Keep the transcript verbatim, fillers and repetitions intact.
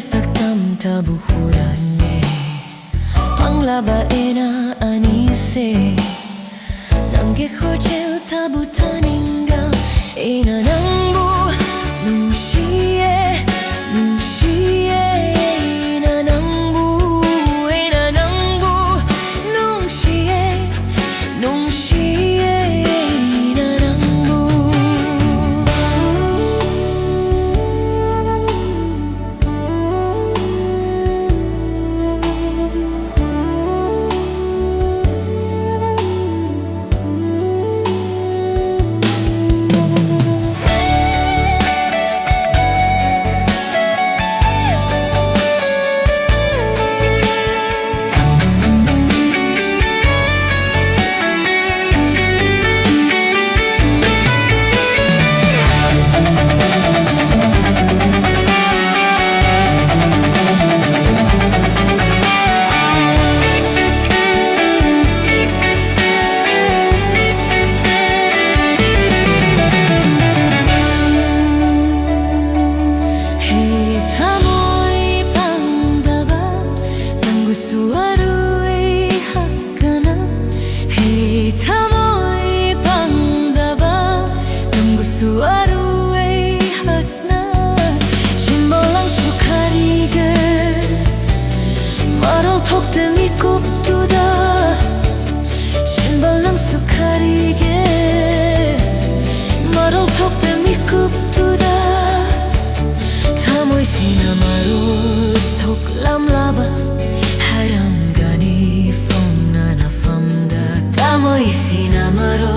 ꯁꯛꯇꯝ ꯇꯥꯕꯨ ꯍꯨꯔꯥꯟꯅꯦ ꯄꯪꯂꯕ ꯑꯩꯅ ꯑꯅꯤꯁꯦ ꯅꯪꯒꯤ ꯈꯣꯟꯖꯦꯜ ꯇꯥꯕꯨ ꯇꯥꯅꯤꯡꯒ ꯑꯩꯅ ꯅꯪꯕꯨ ꯅꯨꯡꯁꯤꯌꯦ ꯅꯨꯡꯁꯤꯌꯦ ꯑꯩꯅ ꯅꯪꯕꯨ ꯑꯩꯅ ꯅꯪꯕꯨ ꯅꯨꯡꯁꯤꯌꯦ ꯅꯨꯡꯁꯤꯌꯦ ꯑꯩꯅ ꯅꯪꯕꯨ ꯍꯦ ꯊꯃꯣꯏ ꯄꯥꯡꯗꯕ ꯅꯪꯕꯨꯁꯨ ꯑꯔꯨꯏ ꯍꯛꯀꯅ ꯍꯦ ꯊꯃꯣꯏ ꯄꯥꯡꯗꯕ ꯅꯪꯕꯨꯁꯨ ꯑꯔꯨꯏ ꯍꯛꯅ ꯁꯤꯟꯕ ꯂꯪꯁꯨ ꯈꯔꯤꯒꯦ ꯃꯔꯣꯜ ꯊꯣꯛꯇꯦ ꯃꯤꯀꯨꯞꯇꯨꯗ ꯁꯤꯟꯕ ꯂꯪꯁꯨ ꯈꯔꯤꯒꯦ ꯃꯔꯣꯜ ꯊꯣꯛꯇꯦ ꯃꯤꯀꯨꯞꯇꯨꯗ ꯊꯃꯣꯏꯁꯤꯅ ꯃꯔꯣꯜ ꯊꯣꯛꯂꯝꯂꯕ ꯍꯥꯏꯔꯝꯒꯅꯤ ꯐꯣꯡꯅ ꯅꯐꯝꯗ ꯊꯃꯣꯏꯁꯤꯅ ꯃꯔꯣꯜ